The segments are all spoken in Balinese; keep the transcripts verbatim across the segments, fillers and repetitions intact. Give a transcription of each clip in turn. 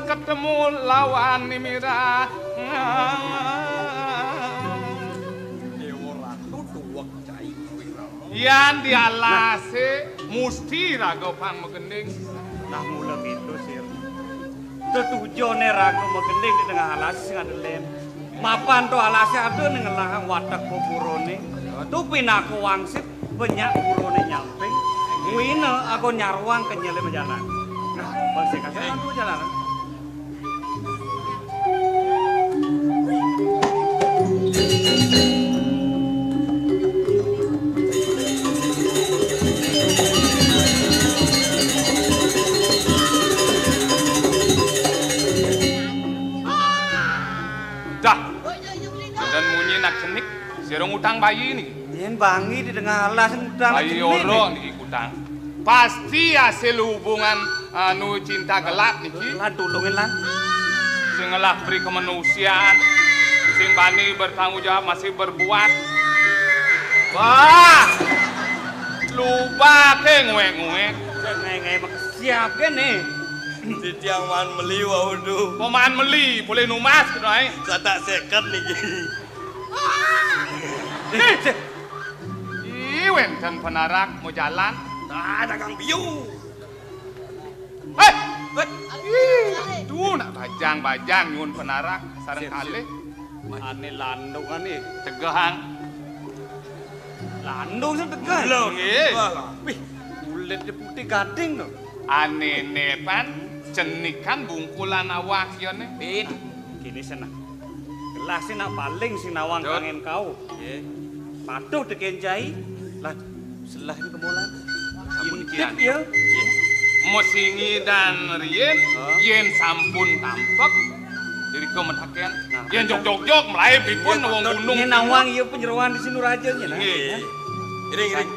Ketemu lawan Ni Mirah. Déwa Ratu tuwek cai kuwi, Rama. Yan di alasé musti raga pang magending. Nah, mula kéto, Sir. Tetujoné raga magending di tengah alas sing ada lén. Mapan to alasé ada ning ngelahang watek beburoné. To pinaka wangsit, banyak buroné nyamping. Kuwina aku nyarwang kenyelé majalan. Nah, bangsa kasar aku jalan. Dah. Dan munyi nak cenik, sira ngutang bayi niki. Yén bangi di tengah alas ngutang bayi cenik ora niki. Niki ngutang. Pasti hasil hubungan anu cinta gelap niki. Lan tulungin lan. Sing ngelah pri kemanusiaan, sing bani bertanggung jawab masih berbuat. Wah. Lubake nguek-nguek. Sing ngengek siap kene. Titiang maan meli wau tu. Pemaan meli, boleh numas kena ai. Satak seket niki. Ih, wénten penarak mau jalan. Nah, dagang biu. Hei, hei. Ih, tu nak bajang-bajang nyuwun penarak sareng kalih. Ané landung ané. Tegehan. Landung sing tegehan. Lho, nggih. Wih, kulité putih gading to. Anéné pan cenikan bungkulan awak ya né. Pin, kene seneng. Gelas sing nak paling sing nawang kangen kau. Nggih. Patuh tekén cai. Lah, selah iki kemolan. Sampun kian. Intip ya. Nggih. Mesingi dan riyen, yén sampun tampek, irika metaken. Nah, yén jog-jog-jog, melaib ipun wong gunung. Ini nawang iya penyeroan di Sinuraja nggih, nah. Nggih. Iring, iring.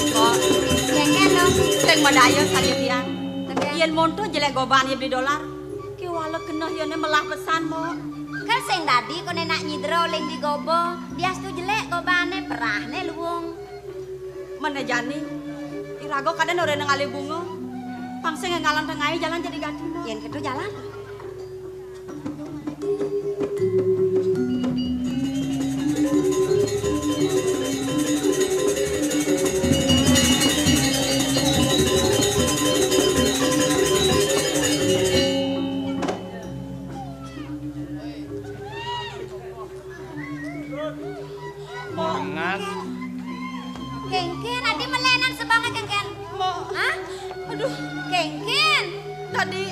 Kok, kengken dong. Sing madaya saja tiang. Yén monto jelek goban ya beli dolar. Ki wala keneh yone melah pesan, Mbok. Kan sing dadi kone nak nyidra oling di goba, diastu jelek gobane, perahne luwung. Mene jani, iraga kadang ora nang alih bunga. Pang sing ngalan tengahe jalan jadi gati, Mbok. Yen kedo jalan. Mengas. Kengken, adi melenan sebange kengken. Mo. Hah? Aduh. Kengken. Tadi.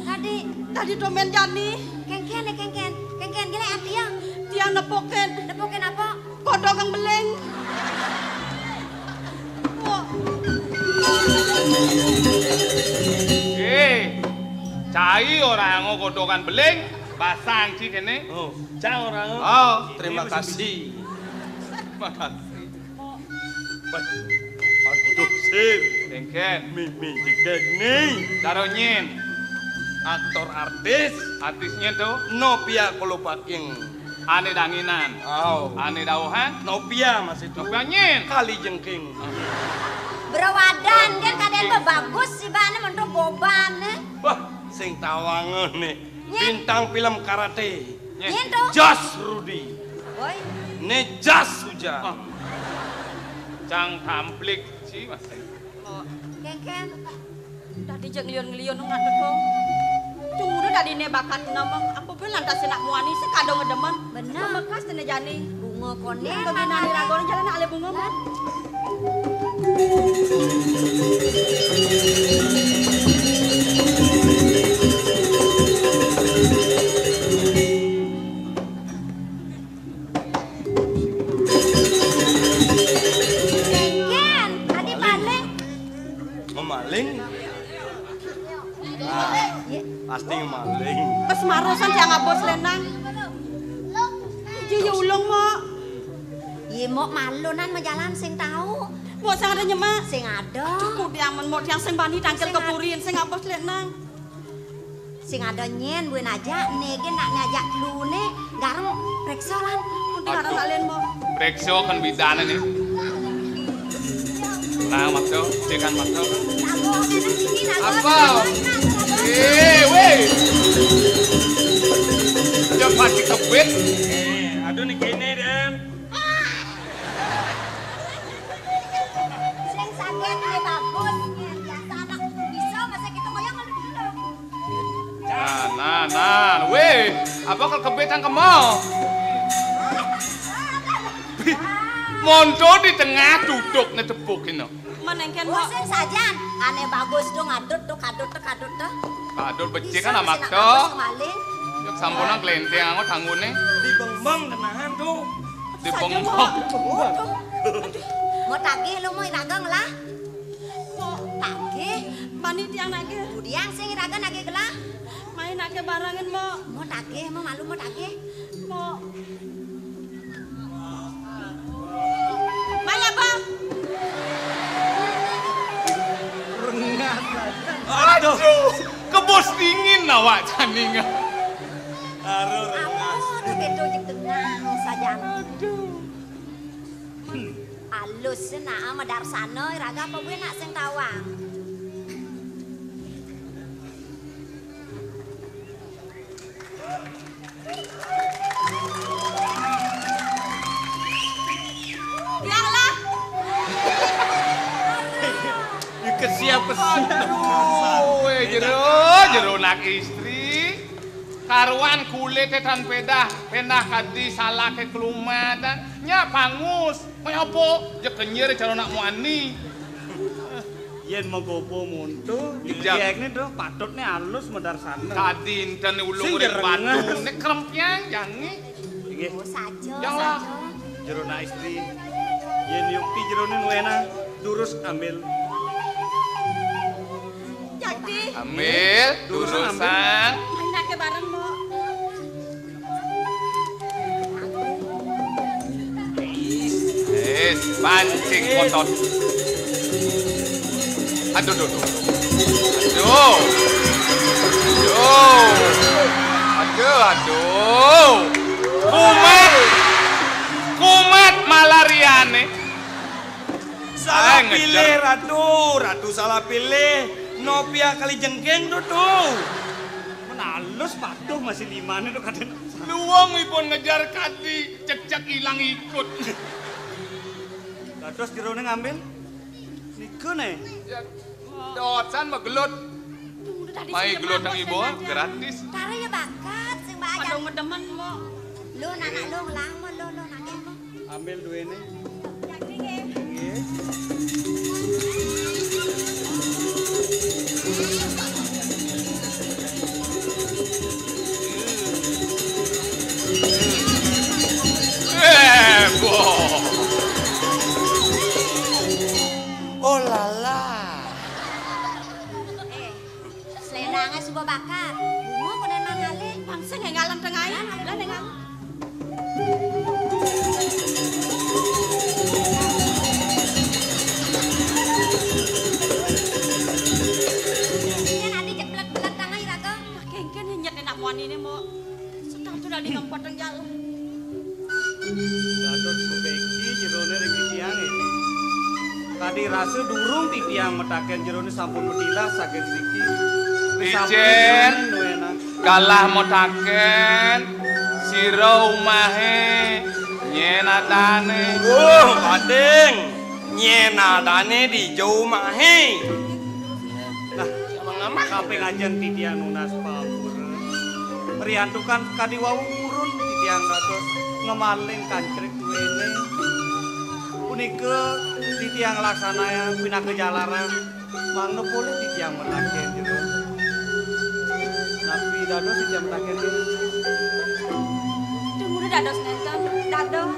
Tadi. Tadi domen jani. Kengken, eh, kengken. Kengken, gila ati ya. Tiang nepokin. Nepokin apa? Kodok kang beling. Wah. Eh, cai orang ngodokan beling, basang ci kene. Oh, cai orang. Oh, terima kasih. Terima kasih. Aduh, Sir. Kengken. Mimi jegeg nih. Cara nyin. Aktor artis. Artisnya tuh. No pia kolopaking. Ane danginan. Au. Ane dauhan. Nopia masih tu. Nopia nyin. Kali jengking. Berawadan kan kadén mah bagus sih bane mentu gobane. Wah, sing tawang ne. Nyin. Bintang film karate. Nyin tuh. Jas Rudi. Woi. Ne jas hujan. Oh. Cang tamplik sih masih. Oh, kengken. Dadi jeg ngelion-ngelion nang teko. Cung udah dadi ne bakat namang apa pun lantas nak muani sekado ngedemen. Bener. Mekas tene jani. Bunga koné. Yang kegina ni ragon jalan ale bunga man. Maling. Nah, pasti maling. Wes marosan jang abos lenang. Iya ya ulung, Mok. Iya, Mok, malunan majalan sing tau. Mok sing ada nyemak. Sing ada. Aduh, ku diamen, Mok, diang sing bani tangkil kepurin, sing abos lenang. Sing ada nyen buin aja, nege nak nyajak lu ne, gareng preksa lan. Nanti ada nak len, Mok. Preksa kan bidane nih. Nah, maksa, cek kan maksa. Apa? Eh, weh. Dia pasti kebet. Eh, aduh nih kene, Den. Sing saget ne bagus, biasa anak bisa masa gitu ngoyong. Nah, nah, nah. Weh, apa kal kebet ang kemo? Monto di tengah duduk ne tepuk ino. Menengken, Mok. Sing sajan, ane bagus tuh ngadut tuh, kadut tuh, kadut tuh. Kadut becik kan amat tuh. Maling. Yuk sampunan kelenteng angot tanggune. Di bengong tenahan tuh. Di bengong. Mau tagih lu, mau iragang lah. Mok. Tagih. Mani tiang nagih. Budiang sing iragang nagih gelah. Main nagih barangan, Mok. Mau tagih, mau malu mau tagih. Mok. Maya, Bang. Rengas. Aduh, kebos dingin awak taninga. Aduh, rengas. Aduh, itu di tengah saja. Aduh. Alus nah madarsana iraga apa gue nak sing tawang. Biarlah. Kesiap-kesiap. Aduh, eh, jero, jero nak istri. Karuan kulite tan pedah, pendah kadi salake kelumatan. Nya pangus. Kaya apa? Jek kenyir cara nak muani. Yen magopo monto, ijak. Ijekne, Duh, patutne alus madarsana. Tadi enten ulung ring batu, nek krempiang jange. Inggih. Oh, saja, ya Allah. Saja. Jerona istri. Yen yukti jerone nuwena, durus ambil. Jadi. Ambil, durus durusan. Ambil. Mainake bareng, Mbok. Eh, pancing kotor. Aduh, aduh, aduh. Aduh. Aduh. Aduh, aduh. Kumat. Kumat malariane. Salah pilih, Ratu. Ratu salah pilih. Nopia kali jengking tuh, tuh. Men alus patuh masih limane tuh kadang. Luwung ipun ngejar kadi, cek-cek ilang ikut. Dados jerone ngambil? Nika ne. Ya, dosan magelut. Mai gelut nang ibu, gratis. Tara ya bakat, sing bakat. Padha ngedemen, Mbok. Lo, anak lo, ngelamon, lo, lo, anak lo. Ambil duene. Nggih. Eh, boh. Oh, lala. Selenange suba bakar. Bunga kok nang ngalih. Bangsa nggih ngalem tengah. Lah, lah, lah. Yen ati jeblek-blek tangan iraga. Wah, kengken nyet enak muanine, Mbok. Setantu dadi ngempet teng jalan. Dados bebeki jerone ring titiang iki. Kadi rasa durung titiang metaken jerone sampun metilas saking siki. Icen, jerone nuwena. Galah metaken, sira umahe nyen adane. Oh, Bading, nyen adane dija umahe. Nah, kaping ajeng titiang nunas pamur. Riantukan kadi wau purun titiang dados ngemaling kancrik duene. Punika titiang laksanaya pinaka jalaran mangda polih titiang metaken jero. Napi dados titiang metaken jero? Dumun dados nenten, dados.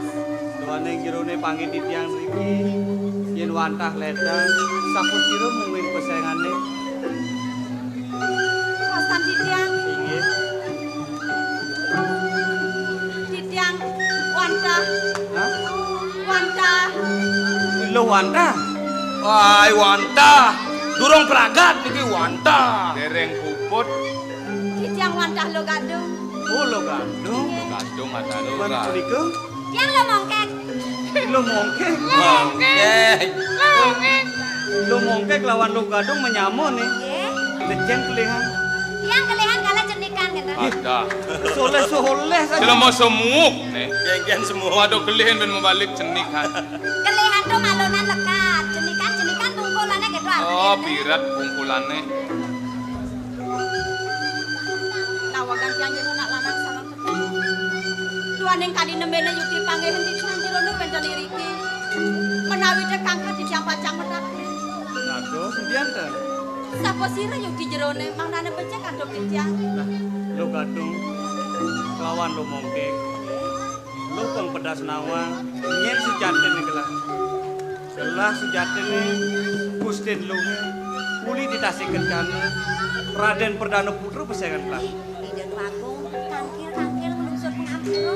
Duaning jerone panggih titiang mriki, yen wantah ledang, sapasira mungguing pesengane Wantah. Wai, wantah. Durung pragat niki wantah. Dereng puput. Titiang wantah Luh Gadung. Oh, Luh Gadung. Nggih. Gadung ada Luh Gadung. Tiang Luh Mongkek. Luh Mongkek. Mongkek. Luh Mongkek lawan Luh Gadung menyama nih. Nggih. Beceng kelihan. Tiang kelihan kala cenikan gitu. Ada. Soleh-soleh saja. Jelema semuk nih. Genggen semuk. Waduh, kelihan ben mabalik cenikan. Kelihan to malunan lekad, cenikan-cenikan bungkulane gitu. Oh, artine. Piret bungkulane. Nawegang tiang jero nak lanang sareng tetep. Duaning kadi nembene yukti panggihin titiang jerone wenten iriki. Menawi tekangkat titiang pacang medhak. Dados, sepian ten? Sapa sira yukti jerone, mangdane becik antuk titiang? Nah, Luh Gadung, kelawan Luh Mongkek. Luh pang pedas nawang, nyen sujatine gelah. Gelah sujatine, Gustin Luh, uli di Tasik Kencana, Raden Perdana Putra pesengan gelah. Ida Dwagung, tangkil-tangkil nglungsur pangampura.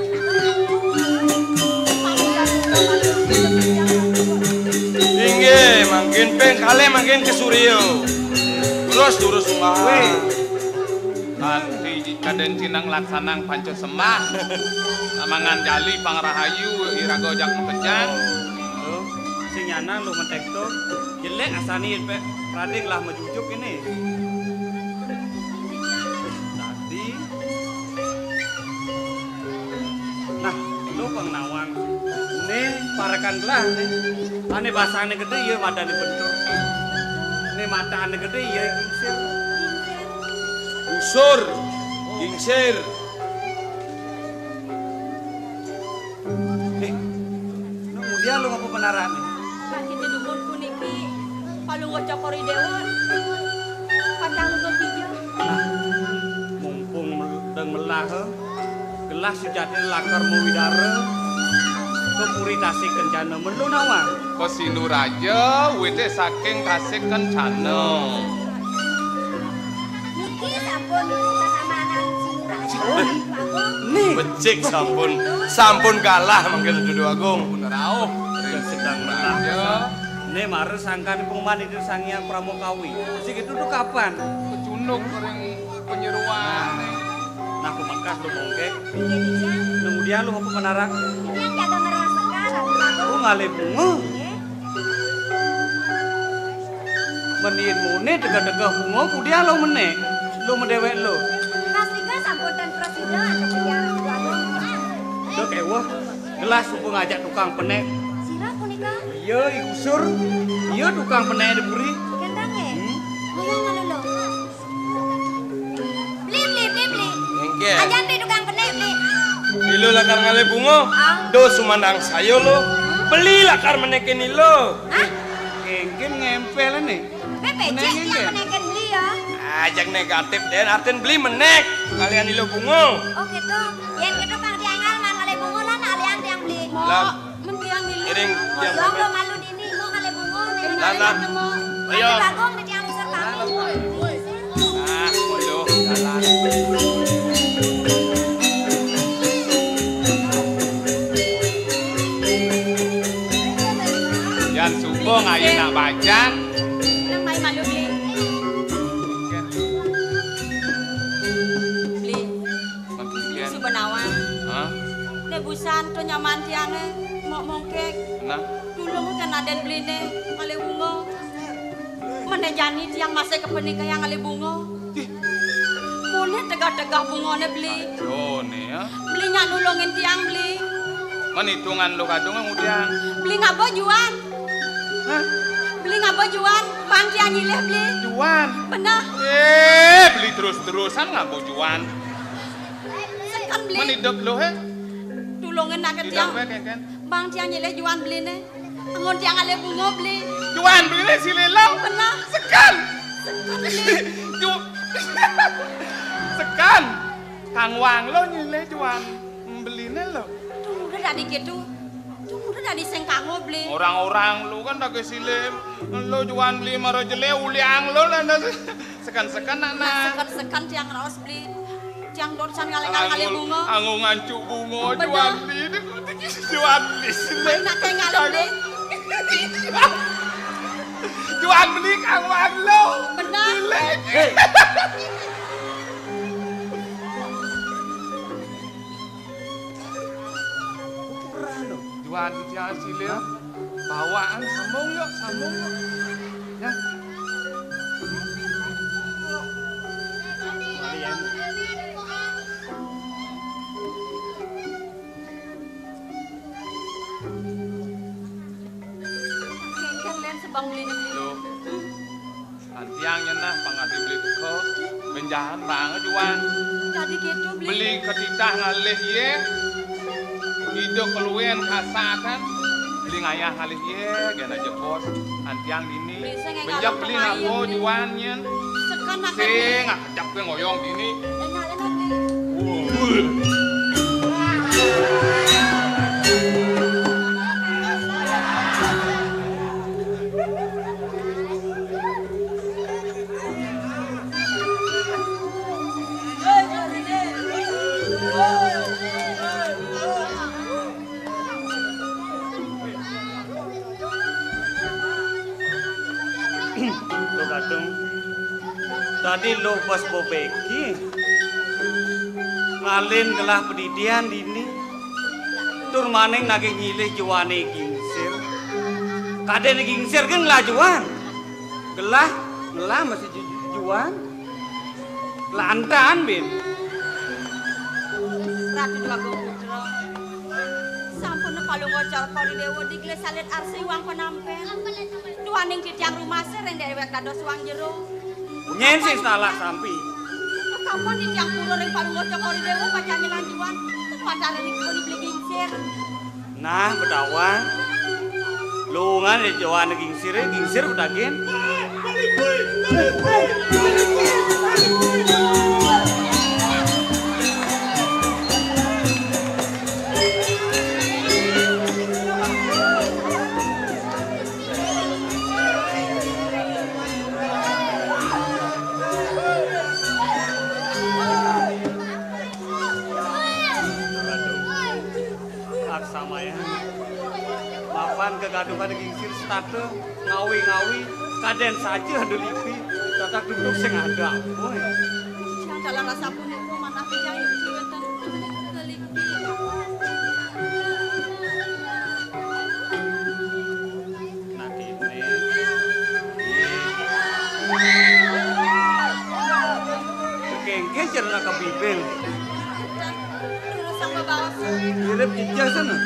Inggih, mangkin ping kalih mangkin kesurya. Terus, terus, Wah. Weh. Kanthi kaden cinang laksanang panca sembah. Mangan jali pangrahayu iraga jak makejang. Lho, sing nyanan Luh metek to. Jelek asani pe Raden lah majujuk ini. Tadi. Nah, Luh pang nawang. Nih, parekan gelah nih. Ane basane gede, iya matane bentuk. Nih matane gede, iya gingsir. Usur, gingsir. Eh, nu ngudiang Luh ngapa penarane? Kanthi dumun puniki, Palungguh Cokor I Dewa, pacang lungguh kija. Nah, mumpung mel-, dang melah, eh, gelah sujatine lakar mawidara ka Puri Tasik Kencana. Melu nawang? Ka Sinduraja, wite saking Tasik Kencana. Niki sampun sasamanan Sinduraja, Ratu Agung. Nih. Becik sampun. Sampun galah mangkin Ratu Agung. Pun rauh. Sedang melah. Nih, mara sangkan pengumuman itu Sang Hyang Pramokawi. Sing itu tuh kapan? Kecunduk ring penyeruan. Nah, pamekas Luh Mongkek. Inggih, Ijang. Nang ngudiang Luh apa penarak? Titiang jaga ngerah sekar, Ratu Agung. Oh, ngalih bunga. Nggih. Menihin mune tegeh-tegeh bunga, kudiang Luh menek. Luh medewek Luh. Prasida sampun ten prasida antuk titiang Ratu Agung. Duh, keweh. Gelah suba ngajak tukang penek. Sira punika? Iya, I Usur. Iya, tukang penek di puri. Gendang, nggih? Hmm. Ngoyong malu, Luh. Beli, beli, beli, beli. Nggih. Ajan beli tukang penek, beli. Ilo lakar ngalih bunga. Ah. Duh, sumandang saya, Luh. Hmm? Beli lakar menekin ilo. Hah? Nggih, ngempel nih. Bebek, menekin, cek tiang nggih. Menekin beli ya. Ajak negatif, Den. Artin beli menek. Kalian ilo bunga. Oh, gitu. Yen gitu, Kang, tiang ngalih bunga lan alian tiang beli. Lah. Mentiang milu. Iring, tiang. Yang lo malu dini, mau kali bungo, nih, lah, lah. Ayo. Bagong, nih, tiang usir kami. Nah, bodoh, jalan. Yang subuh ngayu nak bajang. Nang mai malu, Bli. Bli. Mangkin. Suba nawang. Hah? Nek busan to nyaman tiange, Mok Mongkek. Nah. Tulung ten aden Bline ngalih bunga. Mene jani tiang masih kepenikayang ngalih bunga. Ih. Mune tegah-tegah bungane Bli. Kacau ne ya. Bli nyak nulungin tiang Bli. Man hitungan lo kadung ngudiang. Bli ngaba juan. Hah? Beli ngaba juan, bang tiang nyilih beli. Juan. Beneh. Eh, beli terus-terusan ngaba juan. Seken beli. Men idep lo, he? Tulungin nak tiang. Idep, he, Ken? Bang tiang nyilih juan beli ne. Amun tiang ngalih bunga beli. Juan beli ne silih lo. Beneh. Seken. Seken beli. Ju-, seken. Kang Wang lo nyilih juan. Beli ne lo. Tuh, udah tadi gitu. Tuh, udah tadi sing kanggo beli. Orang-orang lu kan daging silim. Lu juan beli mara jele uliang lu lah, nah, seken-seken nak, nah. Seken-seken tiang raos beli. Tiang dorsan ngalih-ngalih bunga. Anggo ngancu bunga. Bener. Juan beli ini juan beli silim. Main nak kayak ngalih beli. Juan beli kang warlo. Benar. Beli. Hei. Juan titiang silih. Bawaan sambung yuk, sambung yuk. Ya. Kéngkén lén sebeng beli negeri. Loh. Antiang nyenah pang adi beli teka. Benjahan banget, Juan. Tadi gitu beli. Beli ketitah ngalih yé. Ida keluén kasakan. Beli ngayah ngalih yé, gén aja kos. Antiang dini. Beli sing ngayah. Benjak beli ngapo, Juan, nyén. Sing ngakejap ké ngoyong dini. Enak, enak, Bli. Tuh, Gadung. Tadi luh pas bebeki. Ngalin gelah pedidian dini. Tur maning nagih nyilih juané gingsir. Kadén gingsir ké ngelah juan. Gelah, ngelah masih ju-, juan. Lantan, Bin. Ratu Déwa Agung Putra. Sampun Palungguh Cokor I Déwa digelis alit arsa iwang panampén. Duaning titiang rumasa ring déwék dados iwang jero. Nyén sing salah sampi? Kapan titiang purun ring Palungguh Cokor I Déwa pacang nyelang juan, ten wantah ring ipun beli gingsir. Nah, Betawan. Lungan ya juan gingsir, gingsir bedagin. Aksamaya. Mapan kegaduhan gingsir setata ngawi-ngawi kadén saja ada lipi, tatak duduk sing ada. Woi. Yang dalam rasa punika manah kejayuti wénten kelipi. Nah, kéné. Kéngkén cerna ka bibir. Terus sama baos. Mirip ija sana.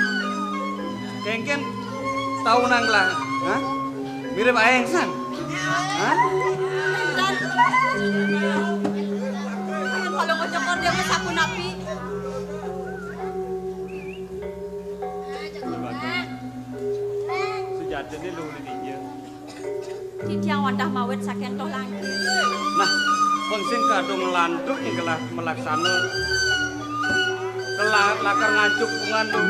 Kéngkén tau nang lah. Hah? Mirip aéng san. Hah? Dan kalau ngocokor dia mah sapunapi. Sujatiné luh di dija. Titiang wantah mawit sakénto langkung. Nah, pang sing kadung nglantur ing gelah malaksana. Kela-, lakar ngancup bungan luh.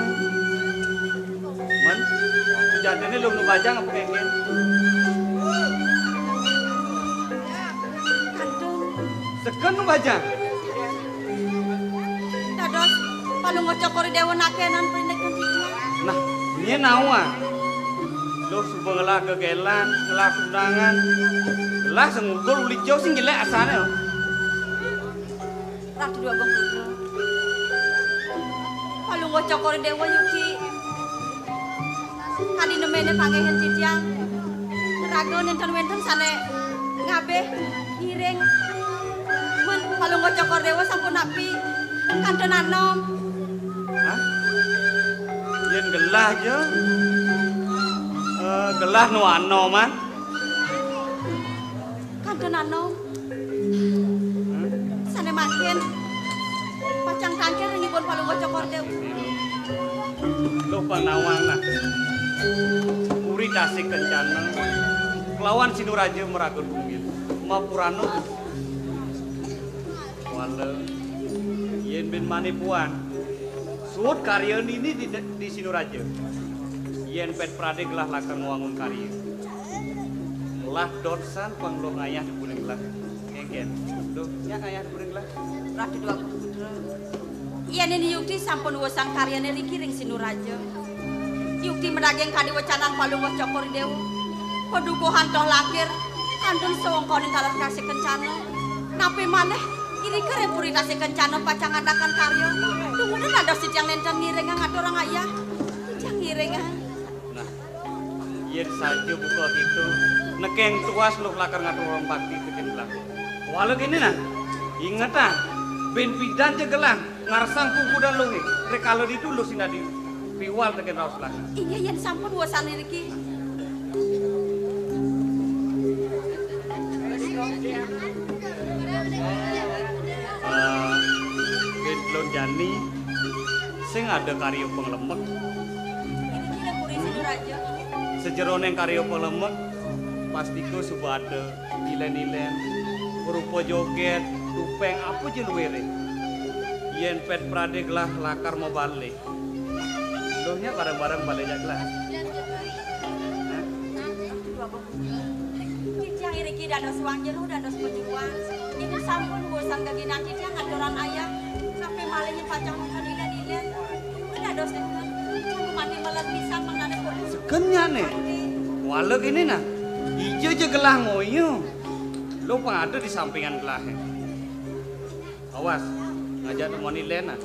Men, sujatiné luh nu bajang apa kéngkén? Kantun. Seken nu bajang. Dados Palungguh Cokor I Déwa nakénang prindik titiang. Nah, nyén nawa. Luh suba ngelah gegélan, ngelah tunangan. Ngelah sing ukur uli jauh sing jelék asané. Ratu Déwa Agung Putra. Palungguh Cokor I Déwa yuki. Kadi neméné pangéhin titiang. Ngraga nénten wénten sané ngabih ngiring. Mun Palungguh Cokor Déwa sampun napi kantun anom. Hah? Yén gelah ja. Eh, gelah nu anoman. Kantun anom. Sané mangkin pacang tangkil ring ipun Palungguh Cokor Déwa. Luh panawang nah. Puri Tasih Kencana kelawan Sinuraja maraga tunggil. Mapurana. Wala. Yén bin mani puan. Suud karya nini di, di Sinuraja. Yén pét pradé gelah lakar ngwangun karya. Lah dot san pang luh ngayah di kuning lah. Kéngkén. Duh, nyak ngayah di kuning lah. Ratu Déwa Agung Putra. Yén nini yukti sampun wusang karyané riki ring Sinuraja. Yukti madaging kadi wecanan Palungguh Cokor I Déwa. Padukuhan toh lakir, kantun sawengkaning taler tasih kencana. Napi malih, irika ring puri tasih kencana pacang ngadakan karya. Dumun dados titiang nénten ngiringang aturang ayah. Titiang ngiringang. Nah, yén saja buka kéto, nekén tuas luh lakar ngaturang bakti tekén gelah. Wala kéné nah, ingetang, bin pidan ja gelah ngarsang kukudan luhé, rikala ditu luh sinadi piwal tekén raos lakar. Inggih, yén sampun wusan iriki. Eh, bin telun jani, sing ada karya panglemek. Ini kira puri Sidaraja. Sajeroning karya panglemek, pastika suba ada ilén-ilén, rupa jogét, tupéng, apa ja luiré. Yén pét pradé gelah lakar mabalih. Luh nyak bareng-bareng balik jak gelah. Hah? Titiang iriki dados suang jero, dados panyeroan. Ibu sampun bosan geginan titiang ngaturang ayah. Sampai malih nyén pacang nonton ilén-ilén. Ibu dados nenten. Titiang gumanti meled pisan mangdané kudu. Seken nyak né. Wala kéné nah. Ija ja gelah ngoyong. Luh pang ada di sampingan gelahé. Awas, ngajak temuan ilén nah.